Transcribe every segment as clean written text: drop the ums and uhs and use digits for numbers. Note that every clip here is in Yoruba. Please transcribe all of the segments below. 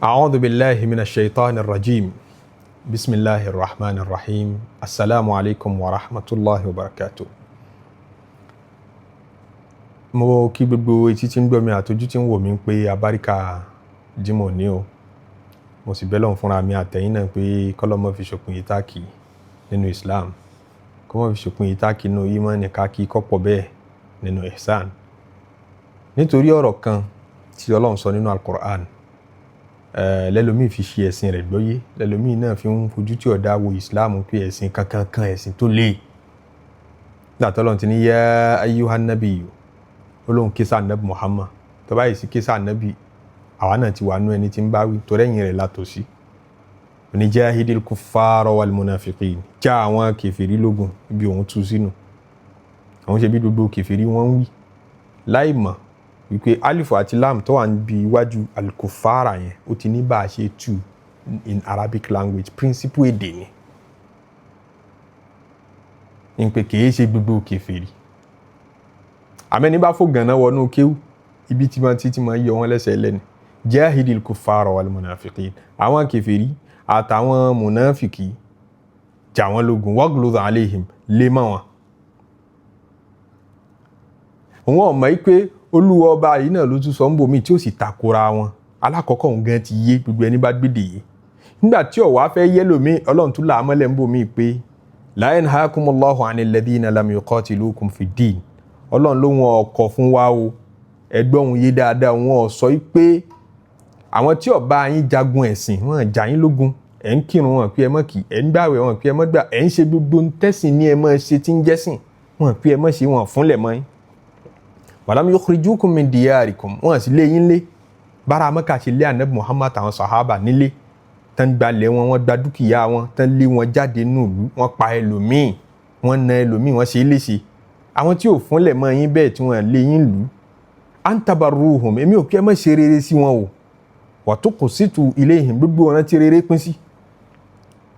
أعوذ بالله من الشيطان الرجيم. بسم الله الرحمن الرحيم. السلام عليكم ورحمة الله وبركاته. Mo kí gbogbo etí tí ń gbọ́ mi àtojú tí ń wò mí pé abáríkà Jímọ̀ ní o. Mo sì bẹ́ lọ́hùn fúnra mi àtẹ̀yìn náà pé kọ́lọ́mọ́ fi ṣòpin ìtáàkì nínú Islam, kọ́mọ́ fi ṣòpin ìtáàkì nínú ìmánì, káàkì kọ́pọ̀ bẹ́ẹ̀ nínú ihsan. Nítorí ọ̀rọ̀ kan tí Ọlọ́run sọ nínú Al-Qur'an, lẹ́lòmíì fi ṣe ẹ̀sìn rẹ̀ gbọ́yé, lẹ́lòmíì náà fi ń fojú tí ọ̀dà wo Islam pé ẹ̀sìn kankan kan, ẹ̀sìn tó le. Nígbà tí Ọlọ́run ti ní yá ayyuhan nabiyyu, Ọlọ́run ké sáà Nabi Muhammad. Tó bá yìí sí ké sáà Nabi, àwa náà ti wà nú ẹni tí ń bá wí torí ẹ̀yìn rẹ̀ la tò sí. Ní jahidil kuffara wal munafiqin, já àwọn kèfèrí lógun, ibi òun tú sínú. Àwọn ṣe bí gbogbo kèfèrí wọ́n ń wí láì mọ̀ wípé alifu àti lam tó wà níbi iwájú al-kuffara yẹn, ó ti ní bá a ṣe tú in Arabic language, principle èdè ni. Ní pé kìí ṣe gbogbo kèfèrí. Àmẹ́ni bá fò gànà wọnú kéwú, ibi tí wọ́n ti máa yọ wọ́n lẹ́sẹ̀ lẹ́nu. Jahidil kuffara wal munafiqin, àwọn kèfèrí àtàwọn mùnàfìkì, jà wọ́n lógun, waghluz alayhim, lé mọ́ wọn. Wọn ò mọ̀ pé Olúwa ọba yìí náà ló tún sọ ń bomi tí ó sì takora wọn. Alákọ̀ọ́kọ́ òun gan ti yé gbogbo ẹni bá gbèdè yé. Nígbà tí ó wá fẹ́ yé lómi, Ọlọ́run tún là á mọ́lẹ̀ ń bomi pé la yanhakumullahu anil ladhina lam yuqatilukum fid din. Ọlọ́run ló wọn ọkọ̀ fún wa o, ẹgbẹ́ òun yé dáadáa. Wọn ò sọ pé àwọn tí ó bá yín jagun ẹ̀sìn, wọn jà yín lógun, ẹ̀ ń kírun wọn pé ẹ mọ́ kì, ẹ̀ ń gbàwẹ̀ wọn pé ẹ mọ́ gbà, ẹ̀ ń ṣe gbogbo tẹ́sìn ní ẹ mọ́ ṣe tí ń jẹ́sìn wọn pé ẹ mọ́ ṣe, wọn fúnlẹ̀ mọ́ yín. Walam yukhrijukum min diyarikum, wọn sì lé yín lé bára Mẹ́kà ṣe lé Anabi Muhammad àwọn sahaba nílé, tán gbalẹ̀ wọn, wọ́n gba dúkìá wọn, tán lé wọn jáde nùlú, wọ́n pa ẹlòmíì, wọ́n na ẹlòmíì, wọ́n ṣe é léṣe. Àwọn tí ò fúnlẹ̀ mọ́ yín bẹ́ẹ̀ tí wọ́n lé yín lù ú, an tabarruhum, èmi ò kí ẹ má ṣe rere sí wọn o, wa tuqsitu ilayhim, gbogbo ọ̀nà tí rere pín sí.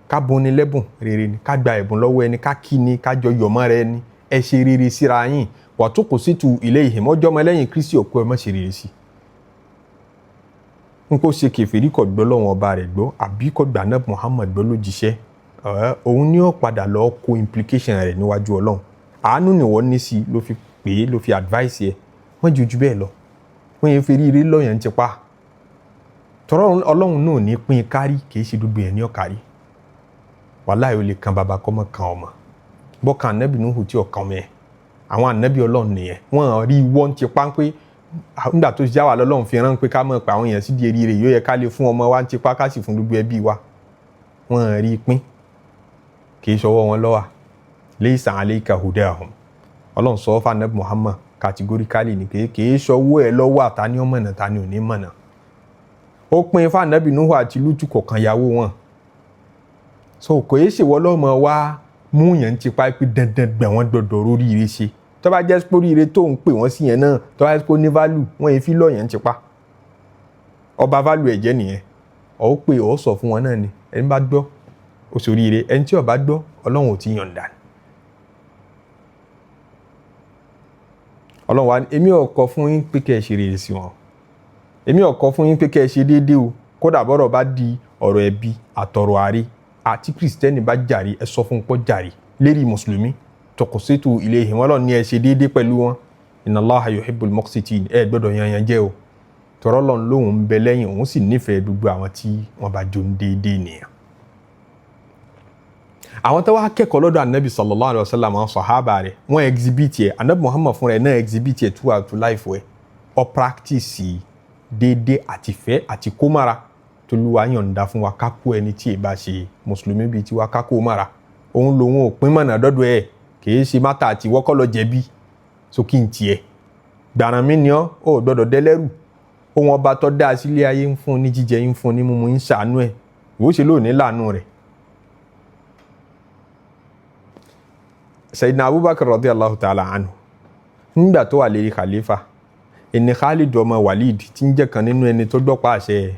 Ká bùn ni lẹ́bùn rere ni, ká gba ẹ̀bùn lọ́wọ́ ẹni, ká kí ni, ká jọ yọ̀mọ́ rẹ ni, ẹ ṣe rere síra yín. Wa tuqsitu ilayhim, ọjọ́ ọmọ lẹ́yìn Kristi òkú, ẹ má ṣe rere sí. N kò ṣe kèfèrí, kò gbọ́ lọ́wọ́n ọba rẹ̀ gbọ́, àbí kò gbà náà Muhammad gbọ́ lójíṣẹ́, òun ni ó padà lọ kó implication rẹ̀ níwájú Ọlọ́run. Àánú ni wọ́n ní sí ló fi pè é, ló fi advice yẹ wọ́n ju ju bẹ́ẹ̀ lọ. Wọ́n yẹn fi rí lọ́yàn ti pa tọ́rọ. Ọlọ́run náà ní pín kárí, kì í ṣe gbogbo yẹn ní ọ̀kárí. Wàláhì, ó lè kan bàbá kọ́ mọ́ kan ọmọ bọ́kàn. Ànábì Nuhu tí ọ̀kan mẹ́ àwọn ànábì Ọlọ́run nìyẹn. Wọ́n rí wọ́n ti pa pé nígbà tó já wà lọ́lọ́run fi rán pé ká mọ̀ pé àwọn èèyàn sì di eré rẹ̀, yóò yẹ ká lè fún ọmọ wa ń tipa, ká sì fún gbogbo ẹbí wa. Wọ́n rí pín, kì í ṣọwọ́ wọn lọ́wà. Laysa alayka hudahum, Ọlọ́run sọ fún ànábì Muhammad categorically ni pé kì í ṣọwọ́ ẹ lọ́wọ́ àtàní ọmọnà tani ò ní mọ̀nà. Ó pín fún ànábì Nuhu àti Lútù kọ̀ọ̀kan ìyàwó wọn. So kò yé ṣèwọ́ lọ́mọ wa mú yẹn tipa pé dandan gbẹ̀ wọ́n gbọ́dọ̀ róríire ṣe. Tó bá jẹ́ pé oríire tó ń pè wọ́n sí yẹn náà, tó bá jẹ́ pé ó ní value, wọ́n yẹn fi lọ́ yẹn tipa ọba value ẹ̀jẹ̀ nìyẹn. Ọ̀ pé ọ̀ sọ fún wọn náà ni ẹni bá gbọ́, ó sì oríire. Ẹni tí ó bá gbọ́, Ọlọ́run ò ti yànda. Ọlọ́run wa, èmi ò kọ̀ fún yín pé kẹ́ ẹ ṣe rere sí wọn, èmi ò kọ̀ fún yín pé kẹ́ ẹ ṣe déédéé o. Kódà bọ́rọ̀ bá di ọ̀rọ̀ ẹbí àtọ̀rọ̀ àrí àti Kristẹni bá jàre, ẹ sọ fún pọ́ jàre lérí mùsùlùmí. Tuqsitu ilayhim, wọn lọ ní ẹ ṣe déédéé pẹ̀lú wọn. Inna Allaha yuhibbul muqsitin. Ẹ gbọ́dọ̀ yanyan jẹ́ o, tọrọ lọ́n lóhùn ń bẹ lẹ́yìn, òun sì nífẹ̀ẹ́ gbogbo àwọn tí wọ́n bá jó ń déédéé nìyẹn. Àwọn tó wá kẹ́kọ̀ọ́ lọ́dọ̀ Anabi sallallahu alayhi wa sallam, àwọn sàhábà rẹ̀, wọ́n exhibit ẹ̀. Anabi Muhammad fúnra ẹ̀ náà exhibit ẹ̀ throughout life ẹ̀. Ọ practice déédéé àti fẹ́ àti kó mára tolúwa yọ̀ǹda fún wa ká kó ẹni tí ì bá ṣe mùsùlùmí bíi tiwa, ká kó mára. Òun lòun ò pín mọ̀nà dọ́dọ̀ ẹ̀, kì í ṣe mátà àti wọ́kọ́ lọ jẹ̀bi sókè ń tiẹ̀ gbàràn mi ni ọ́ ò gbọ́dọ̀ dẹ́lẹ́rù. Ohun ọba tó dá sílé ayé ń fún ní jíjẹ, ń fún ní mímu, ń ṣàánú ẹ̀, ìwọ ṣe lónìí láàánú rẹ̀. Sayyidina Abubakar radiyallahu ta'ala anhu, nígbà tó wà lérí khalifa, ẹni Khalid ọmọ Walid tí ń jẹ́ kan nínú ẹni tó gbọ́pọ̀ àṣẹ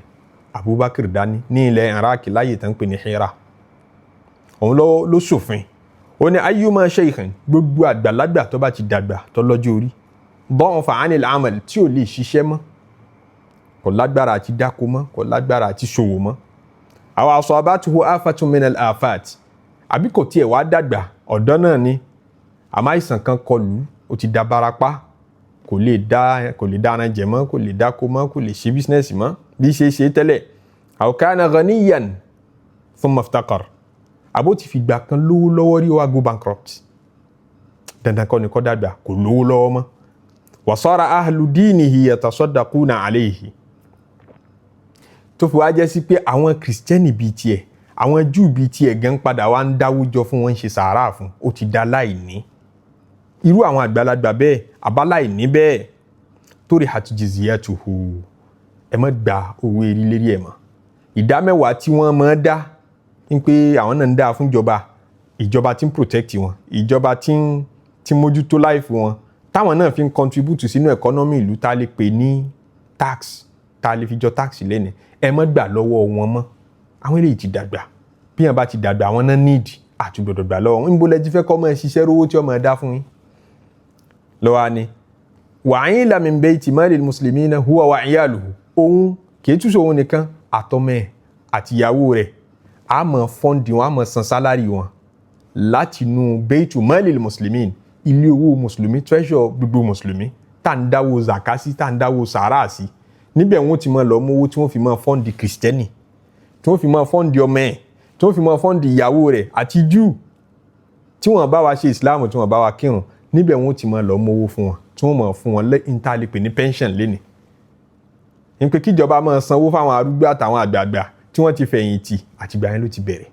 Abubakar dání ní ilẹ̀ Iraq láyè tán pè ní Hira, òun ló ṣòfin. Ó ní ayyuma shaykhin, gbogbo àgbàlagbà tó bá ti dàgbà, tó lọ́jọ́ orí, da'afa 'anil amal, tí ò lè ṣiṣẹ́ mọ́. Kò lágbára àti dáko mọ́, kò lágbára àti ṣòwò mọ́. Aw asabatuhu afatun minal afat, àbí kò tiẹ̀ wá dàgbà, ọ̀dọ́ náà ni, àmọ́ àìsàn kan kọlù, ó ti da barapá, kò lè dá, kò lè dáran jẹ mọ́, kò lè dáko mọ́, kò lè ṣe business mọ́ bí ṣe ṣe tẹ́lẹ̀. Aw kana ghaniyan thumma iftaqar, àbó ti fìgbà kan lówó lọ́wọ́ rí, ó wá go bankrupt. Dandan kọ́ ni kó dàgbà, kò lówó lọ́wọ́ mọ́. Wa sara ahlu dinihi yatasaddaquna alayhi, tó fi wá jẹ́ sí pé àwọn kìrìsìtẹ́nì bíi tiẹ̀, àwọn Júù bíi tiẹ̀ gan padà wá ń dáwó jọ fún wọn, ń ṣe sàárà fún, ó ti da láìní. Irú àwọn àgbàlagbà bẹ́ẹ̀, àbáláìní bẹ́ẹ̀, turihat jizyatuhu, ẹ má gba owó erí lérí ẹ̀ mọ́. Ìdá 10 tí wọ́n máa dá ń pé àwọn náà ń dá fún ìjọba, ìjọba tí ń protect wọn, ìjọba tí ń mójútó life wọn, táwọn náà fi ń contribute sínú economy ìlú, tá a lè pè ní tax, tá a lè fi jọ tax lẹ́nu, ẹ má gbà lọ́wọ́ wọn mọ́. Àwọn eléyìí ti dàgbà. Bí wọn bá ti dàgbà, àwọn náà need àti gbọ́dọ̀ gbà lọ́wọ́ wọn. Níbo lẹ ti fẹ́ kọ́ máa ṣiṣẹ́ rówó tí wọ́n máa dá fún yín lọ́wọ́ ni? Wa'ila min bayti malil muslimina huwa wa iyaluhu, òun kì í túnṣe òun nìkan, àtọmọ ẹ̀ àtìyàwó rẹ̀, a máa fund wọn, a máa san salary wọn látinú baytu malil muslimin, ilé owó mùsùlùmí, treasure gbogbo mùsùlùmí, tá à ń dáwó zaka sí, tá à ń dáwó sàárà sí. Níbẹ̀ wọ́n ti máa lọ mú owó tí wọ́n fi máa fund kìrìsìtẹ́nì, tí wọ́n fi máa fund ọmọ ẹ̀, tí wọ́n fi máa fund ìyàwó rẹ̀ àti Júù tí wọ́n bá wa ṣe ìsìláàmù, tí wọ́n bá wa kírun. Níbẹ̀ wọ́n ti máa lọ mú owó fún wọn, tí wọ́n máa fún wọn lẹ́yìn tá a lè pè ní pension lénìí, ní pé kíjọba máa sanwó fáwọn arúgbó àtàwọn àgbààgbà tí wọ́n ti fẹ̀yìntì. Àtìgbà yẹn ló ti bẹ̀rẹ̀.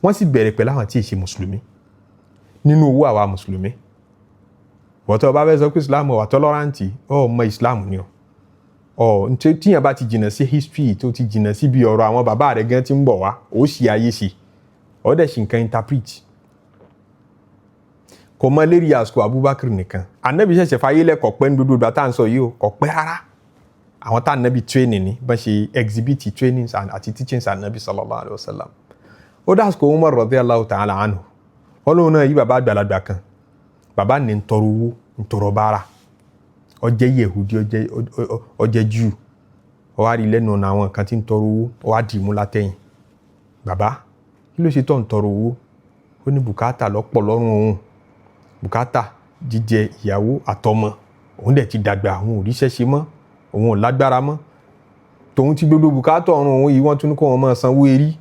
Wọ́n sì bẹ̀rẹ̀ pẹ̀lú àwọn tí ì ṣe mùsùlùmí nínú owó àwa mùsùlùmí. Wọ́tọ́ bá fẹ́ sọ pé Islam wà tolerant, ọ̀ mọ Islam ni ọ tíyẹn bá ti jìnnà sí history, tó ti jìnnà síbi ọ̀rọ̀ àwọn bàbá rẹ̀ gan ti ń bọ̀ wá, ó sì ayé sí, ó dẹ̀ sì nǹkan interpret. Kò mọ lérí àsìkò Abubakar nìkan. Anabi ṣẹ̀ṣẹ̀ fayé lẹ̀, kọ̀ pẹ́ ní gbogbo ìgbà tá à ń sọ yìí o, kọ̀ pẹ́ rárá. Àwọn tá anabi training ni bá ṣe exhibit trainings àti teachings anabi sallallahu alayhi wa sallam. Ó dásìkò Umar radiyallahu ta'ala anhu, wọn lóun náà yí bàbá àgbàlagbà kan. Bàbá ní ń tọrọ owó, ń tọrọ bára, ó jẹ́ Yehudi, ó jẹ́ Júù. Ó wá rí lẹ́nu ọ̀nà àwọn kan tí ń tọrọ owó, ó wá dì í mú látẹ̀yìn. "Bàbá, kí ló ṣe tó ń tọrọ owó?" Ó ní bùkátà lọ́pọ̀ lọ́rùn òun, bùkátà jíjẹ, ìyàwó àtọmọ. Òun dẹ̀ ti dàgbà, òun ò ríṣẹ́ ṣe mọ́, òun ò lágbára mọ́. Tòun ti gbogbo bùkátà ọ̀run òun yìí, wọ́n tún ní kó wọn máa sanwó erí.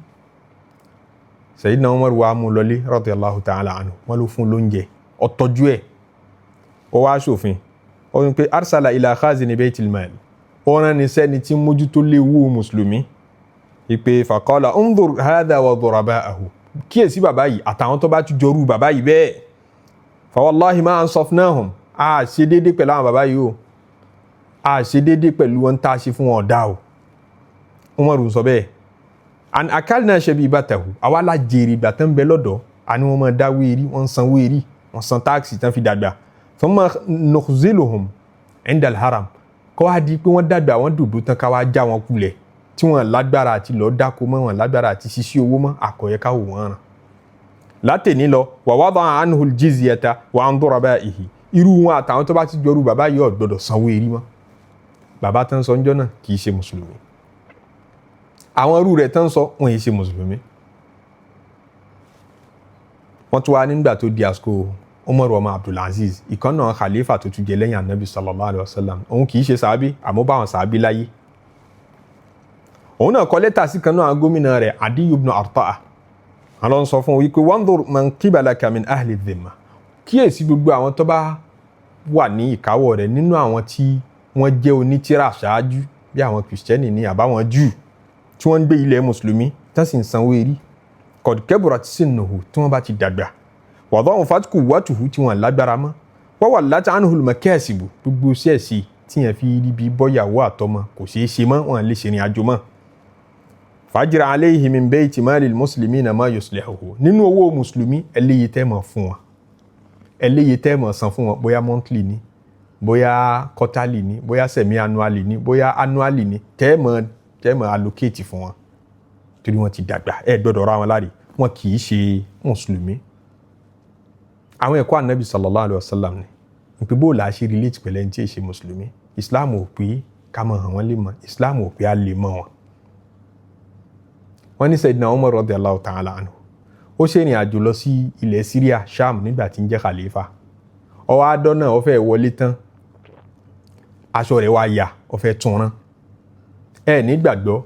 Sayyidina Umar wa mú lọlé radiyallahu ta'ala anhu. Wọ́n ló fún lóúnjẹ, ó tọ́jú ẹ̀. Ó wá ṣòfin, ó ní pé arsala ila khazini baytil mal, ó rán ní sẹ́ni tí mójútó léwu mùsùlùmí ìpè, faqala unzur hadha wa duraba'ahu, kíyèsí bàbá yìí àtàwọn tó bá tún jọrú bàbá yìí bẹ́ẹ̀. Fa wallahi ma ansafnahum, a ṣe déédéé pẹ̀lú àwọn bàbá yìí o, a ṣe déédéé pẹ̀lú wọn, tá a ṣe fún wọn ọ̀dà o. Umaru sọ bẹ́ẹ̀. An akalna shabibatahu, àwa la jèrè ìgbà tán bẹ lọ́dọ̀ àní wọ́n máa dá wéèrí, wọ́n san wéèrí, wọ́n san tax tán fi dàgbà. Thumma nukhziluhum inda al-haram, kọ́ wá di pé wọ́n dàgbà, wọ́n dòdò tán, ká wá já wọn kulẹ̀, tí wọ́n lágbára àti lọ́ọ́ dáko mọ́, wọn lágbára àti ṣiṣẹ́ owó mọ́, àkọ́yẹ ká wò wọ́n ràn. Látẹ̀ní lọ, wa wada'a anhu al-jizyata wa an duraba'ihi, irú wọn àtàwọn tó bá ti jọrú bàbá yìí ò gbọ́dọ̀ sanwó erí mọ́. Bàbá tán sọ ńjọ́ náà kì í ṣe mùsùlùmí. Àwọn irú rẹ̀ tán sọ, wọn yìí ṣe mùsùlùmí. Wọ́n tún wá nígbà tó di àsìkò Umar ọmọ Abdulaziz, ìkan náà khalifa tó tún jẹ lẹ́yìn anabi sallallahu alayhi wa sallam. Òun kì í ṣe sàábí, àmọ́ bá wọn sàábí láyé. Òun náà kọ lẹ́tà sí kan náà gómìnà rẹ̀, Adiyu ibn Arta'a. Àwọn ló ń sọ fún un wípé wanzur man qibalaka min ahli dhimma, kíyèsí gbogbo àwọn tó bá wà ní ìkáwọ́ rẹ̀ nínú àwọn tí wọ́n jẹ́ onítìrà ṣáájú, bí àwọn kìrìsìtẹ́nì ní àbáwọn Júù tí wọ́n ń gbé ilẹ̀ mùsùlùmí tán sì ń sanwó erí. Qad kaburat sinnuhu, tí wọ́n bá ti dàgbà, wa da'ufat quwwatuhu, tí wọ́n lágbára mọ́, wa wallat anhul makasibu, gbogbo sẹ́ẹ̀sì tí yẹn fi rí bí bọ́yàwó àtọmọ kò ṣeé ṣe mọ́, wọn lè ṣèrìn àjò mọ́. Fajra alayhi min bayti malil muslimina ma yuslihuhu, nínú owó mùsùlùmí, ẹlẹ́yìí tẹ́ mọ̀ fún wọn, ẹlẹ́yìí tẹ́ mọ̀ san fún wọn, bóyá monthly ni, bóyá quarterly ni, bóyá semi annually ni, bóyá annually ni, tẹ́ mọ̀ allocate fún wọn, torí wọ́n ti dàgbà, ẹ gbọ́dọ̀ ra wọn láre, wọn kì í ṣe mùsùlùmí. Àwọn ẹ̀kọ́ ànábì sallallahu alayhi wa sallam ni pé bó la ṣe relate pẹ̀lú ẹni tí ì ṣe mùsùlùmí. Islam ò pé Ká máa hàn wọ́n lè mọ̀. Islam ò pé á lè mọ̀ wọn. Wọ́n ní Sayyidina Umar radiyallahu ta'ala anhu, ó ṣe ìrìn àjò lọ sí ilẹ̀ Syria, Sham, nígbà tí ń jẹ́ khalifa. Ó wá dọ́nà, ó fẹ́ wọlé tán, aṣọ rẹ̀ wá ya, ó fẹ́ tún rán. Ẹ nígbàgbọ́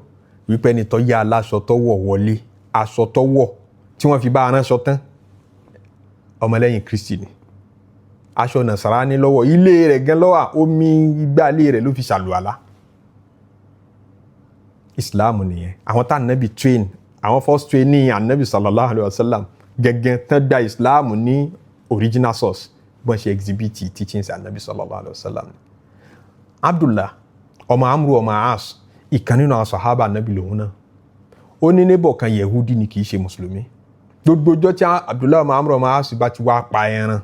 wípé ẹni tó yá aláṣọ tó wọ̀ wọlé, aṣọ tó wọ̀ tí wọ́n fi bá aránṣọ tán, ọmọlẹ́yìn Kristi ni. Aṣọ Nàsárání lọ́wọ́, ilé rẹ̀ gan lọ́wọ́, omi igbá ilé rẹ̀ ló fi ṣàlùwàlá. Islam nìyẹn. Àwọn tá ànábì train, àwọn first train ní ànábì sallallahu alayhi wa sallam gẹ́gẹ́ tán gba Islam ní original source, bọ́n ṣe exhibit teachings ànábì sallallahu alayhi wa sallam. Abdullah ọmọ Amru ọmọ As, ìkan nínú àwọn sàhábà ànábì lòun náà, ó ní neighbor kan, Yehudi ni, kì í ṣe mùsùlùmí. Gbogbo ọjọ́ tí Abdullah ọmọ Amru ọmọ As bá ti wá pa ẹran,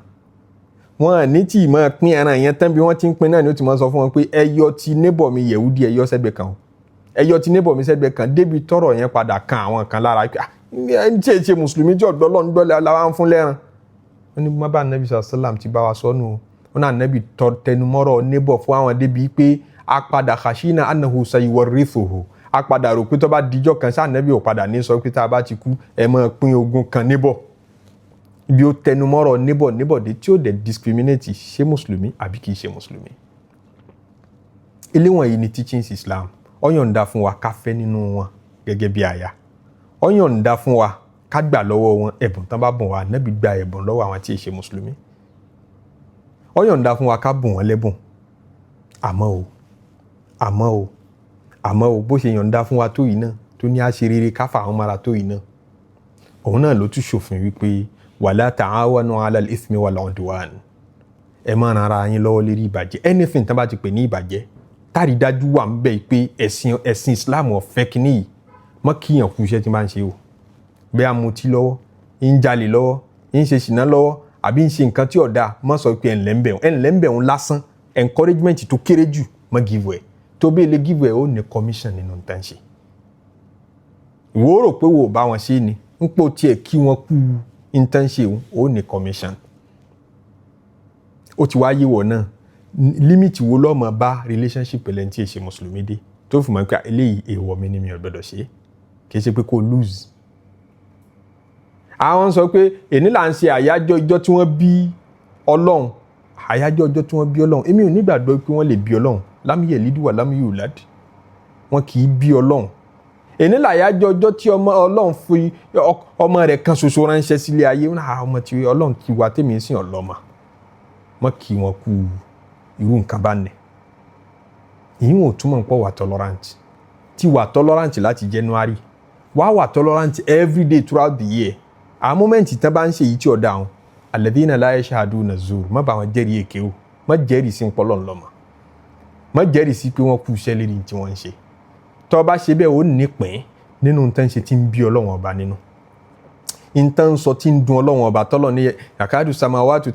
wọn ní tí ì máa pín ẹran yẹn tán, bí wọ́n ti ń pín náà ni ó ti máa sọ fún wọn pé ẹ yọ ti neighbor mi Yehudi, ẹ yọ sẹ́gbẹ̀ kan o, ẹ yọ ti neighbor mi sẹ́gbẹ̀ kan. Débi tọ́rọ̀ yẹn padà kan àwọn kan lára pé ẹni tí èsì mùsùlùmí tí ọ̀dọ́ lọ́n gbọ́ làwọn ń fún lẹ́ran. Wọ́n ní má bá anabi sàlám ti bá wa sọ́nù o. Wọ́n náà anabi tẹnumọ́rọ̀ neighbor fún àwọn débi pé a padà khashina annahu sayuwarrithuhu, a padà rò pé tó bá dijọ́ kan sáà anabi ò padà ní sọ pé tá a bá ti kú, ẹ máa pín ogún kan neighbor. Ibi ó tẹnumọ́rọ̀ neighbor neighbor dé, tí ó dẹ̀ discriminate ṣé mùsùlùmí àbí kì í ṣe mùsùlùmí. Ilé wọ̀nyí ni teachings Islam. Ó yọ̀ǹda fún wa ká fẹ́ nínú wọn gẹ́gẹ́ bí aya, ó yọ̀ǹda fún wa ká gbà lọ́wọ́ wọn ẹ̀bùn tán bá bùn wa. Ànábì gba ẹ̀bùn lọ́wọ́ àwọn tí ì ṣe mùsùlùmí. Ó yọ̀ǹda fún wa ká bùn wọn lẹ́bùn. Àmọ́ o, àmọ́ o, àmọ́ o, bó ṣe yọ̀ǹda fún wa tó yìí náà, tó ní àṣẹ rere ká fà àwọn mara tó yìí náà, òun náà ló tún ṣòfin wípé wala ta'awanu 'ala al-ithmi wal-'udwan, ẹ má ran ara yín lọ́wọ́ lérí ìbàjẹ́. Anything tán bá ti pè ní ìbàjẹ́, tárí dájú wà ń bẹ̀ pé ẹ̀sìn Islam ò fẹ́ kínní yìí, mọ́ kíyàn kú iṣẹ́ tí máa ń ṣe o. Bẹ́ẹ̀ a mutí lọ́wọ́, ń jalè lọ́wọ́, ń ṣe ṣìnà lọ́wọ́, àbí ń ṣe nǹkan tí ò dáa, mọ́ sọ pé ẹ̀ǹlẹ́ ń bẹ̀ ẹ̀ǹlẹ́ ń bẹ̀ ń lásán. Encouragement tó kéré jù, mọ́ give ẹ̀. Tó bẹ́ẹ̀ lè give ẹ̀, ó ní commission nínú nǹkan ṣe. Ìwọ rò pé wo ò bá wọn ṣe ni ń pò tiẹ̀ kí wọ́n kú nǹkan ṣe, ó ní commission. Ó ti wá yé wọ̀ náà, limit wo lọ́mọ bá relationship pẹ̀lẹ́ tí ì ṣe mùsùlùmí dé, tó fi mọ̀ pé eléyìí èèwọ̀ mi ni, mi ò gbọ́dọ̀ ṣe. Kì í ṣe pé kó lose. Àwọn sọ pé èní là ń ṣe àyájọ́ ọjọ́ tí wọ́n bí Ọlọ́run, àyájọ́ ọjọ́ tí wọ́n bí Ọlọ́run. Èmi ò nígbàgbọ́ pé wọ́n lè bí Ọlọ́run. Lam yalid wa lam yulad, wọn kì í bí Ọlọ́run. Èní làyájọ́ ọjọ́ tí ọmọ Ọlọ́run fi ọmọ rẹ̀ kan ṣoṣo ránṣẹ́ sílé ayé. Wọn ọmọ tí Ọlọ́run ti wá tèmi sìn ọlọ́mọ mọ́ kí wọn kú irú nǹkan bá nẹ̀. Ìyín ò túmọ̀ pọ̀ wà tolerant. Tí wà tolerant láti January, wà wà tolerant every day throughout the year. Àwọn moment tán bá ń ṣe èyí tí ọ̀dà wọn, alladhina la yashhaduna zur, má bá wọn jẹ́rìí èké o, má jẹ́rìí sí pọ́lọ́ ńlọ́mọ, má jẹ́rìí sí pé wọ́n kú iṣẹ́ lérí tí wọ́n ń ṣe. Tó bá ṣe bẹ́ẹ̀, ó nípìn nínú tán ṣe tí ń bí Ọlọ́wọ́n Ọba nínú, ntan sọ tí ń dun Ọlọ́wọ́n Ọba tọ́lọ̀ ní yakadu samawatu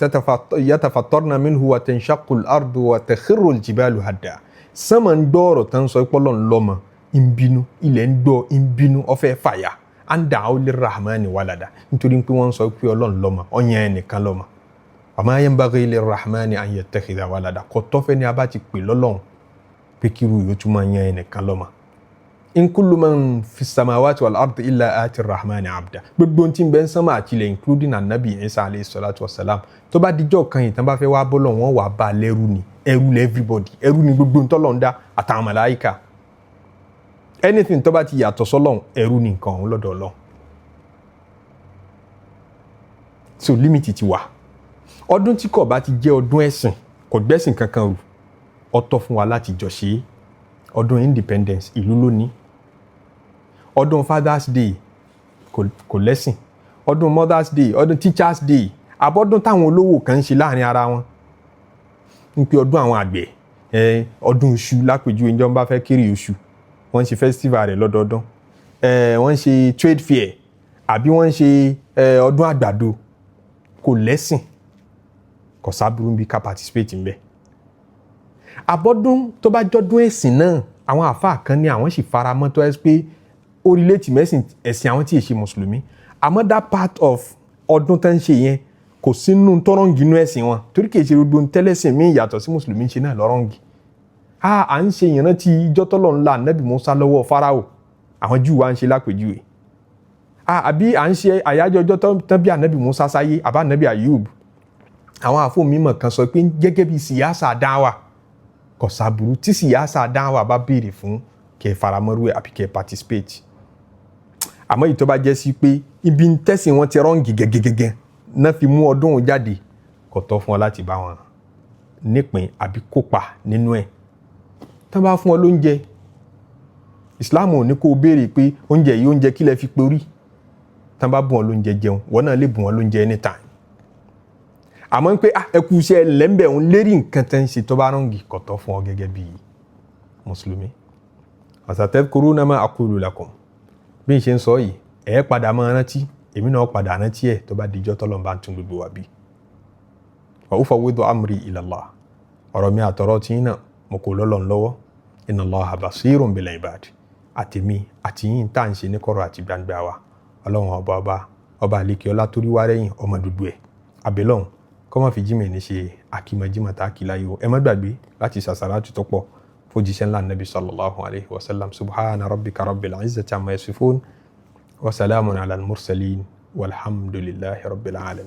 yatafattarna minhu wa tanshaqqu al-ardu wa takhirru al-jibalu hadda. Sánmà ń gbọ́ ọ̀rọ̀ tán sọ pọ́lọ́ ńlọ́mọ, ń bínú, ilẹ̀ ń gbọ́, ń bínú, ó fẹ́ fàyà. An da'aw lirrahmani walada, nítorí pé wọ́n sọ pé Ọlọ́run lọ́mọ, ọ̀yàn ẹnìkan lọ́mọ. Wa ma yanbaghi lirrahmani an yattakhidha walada, kò tọ́fẹ́ ni a bá ti pè lọ́lọ́run pé kíru yóò tún máa yan ẹnìkan lọ́mọ. In kullu man fi samawati wal ardi illa ati rahmani abda, gbogbo ohun tí ń bẹ ń sánmà àti ilẹ̀, including anabi Isa alayhi salatu wa salam, tó bá dijọ́ kan yìí tán bá fẹ́ wá bọ́lọ̀, wọ́n wà bá a lẹ́rú ni. Ẹrú lẹ́ everybody, ẹrú ni gbogbo ntọ́lọ̀ ń dá àtàwọn màláíkà. Anything tó bá ti yàtọ̀ sọ́lọ́run, ẹrú ni nǹkan ọ̀hún lọ́dọ̀ Ọlọ́run. So limit ti wà. Ọdún tí kò bá ti jẹ́ ọdún ẹ̀sìn, kò gbẹ́sìn kankan rù, ó tọ́ fún wa láti jọ ṣe é. Ọdún independence, ìlú lónìí. Ọdún Father's Day kò lẹ́sìn. Ọdún Mother's Day, ọdún Teachers Day, àbọ̀dún táwọn olówó kan ń ṣe láàrin ara wọn ń pe ọdún àwọn àgbẹ̀, ọdún iṣu lápèjúwe, ìjọba bá fẹ́ kéré iṣu, wọ́n ń ṣe festival rẹ̀ lọ́dọọdún, wọ́n ń ṣe trade fair, àbí wọ́n ń ṣe ọdún àgbàdo, kò lẹ́sìn, kò sábúrú bí ká participate ń bẹ̀. Àbọ̀dún tó bá jọ́dún ẹ̀sìn náà, àwọn àáfàá kan ní àwọn sì fara mọ́ tó ẹ́ pé ó relate mẹ́sìn ẹ̀sìn àwọn tí ì ṣe mùsùlùmí, àmọ́ that part of ọdún tó ń ṣe yẹn kò sínú tọ́rọ̀ǹgì inú ẹ̀sìn wọn, torí kì í ṣe gbogbo tẹ́lẹ̀sìn míì yàtọ̀ sí mùsùlùmí ń ṣe náà lọ́rọ̀ǹgì. À ń ṣe ìrántí ijọ́ tọ́lọ́run la Ànábì Musa lọ́wọ́ Fáráò, àwọn Júù wa ń ṣe lápèjúwe, àbí à ń ṣe àyájọ́ ọjọ́ tán bí Ànábì Musa sáyé, àbá Ànábì Ayub. Àwọn àfọ mímọ̀ kan sọ pé gẹ́gẹ́ bí siyasa dáwà, kò sábúrú tí siyasa dáwà bá béèrè fún kẹ́ faramọ́rú ẹ̀ àbí kẹ́ participate. Àmọ́ èyí tó bá jẹ́ sí pé ibi ń tẹ̀sìn wọn ti wrong gẹ́gẹ́gẹ́gẹ́ náà fi mú ọdún òun jáde, kò tọ́ fún ọ láti bá wọn nípìn àbí kópa nínú ẹ̀. Tán bá fún ọ lóúnjẹ, Islam ò ní kó o béèrè pé oúnjẹ yìí, oúnjẹ kí lẹ fi perí. Tán bá bùn ọ lóúnjẹ jẹun, wọn náà lè bùn ọ lóúnjẹ anytime. Àmọ́ pé ẹ kú iṣẹ́ lẹ́ńbẹ̀ òun lérí nǹkan tẹ́ ń ṣe tó bá wrong, kò tọ́ fún ọ gẹ́gẹ́ bí mùsùlùmí. Fasatadhkuruna ma aqulu lakum, bí n ṣe ń sọ yìí, ẹ padà máa rántí, èmi náà padà rántí ẹ̀ tó bá dijọ́ tọ́lọ́run bá ń tún gbogbo wa bí. Wa ufawwidu amri ila Allah, ọ̀rọ̀ mi àtọ̀rọ̀ tí náà mo kò lọ́lọ́run lọ́wọ́. Inna Allaha basirun bil ibad, àtèmi àti yín tá à ń ṣe ní kọ̀rọ̀ àti gbangba wa, Ọlọ́run ọba ọba ọba àlekè ọlá torí wá rẹ́yìn ọmọ dúdú ẹ̀ àbẹ̀lọ́hún kọ́ má fi jímẹ̀ ní ṣe àkìmọ̀jímọ̀ tá a kì láyé o. Ẹ má gbàgbé láti ṣàṣàlátù tó pọ̀ fòjíṣẹ́ ńlá Nabi sallallahu alayhi wa sallam. Subhana rabbika rabbil izzati amma yasifun wa salamun ala al-mursalin walhamdulillahi rabbil alamin.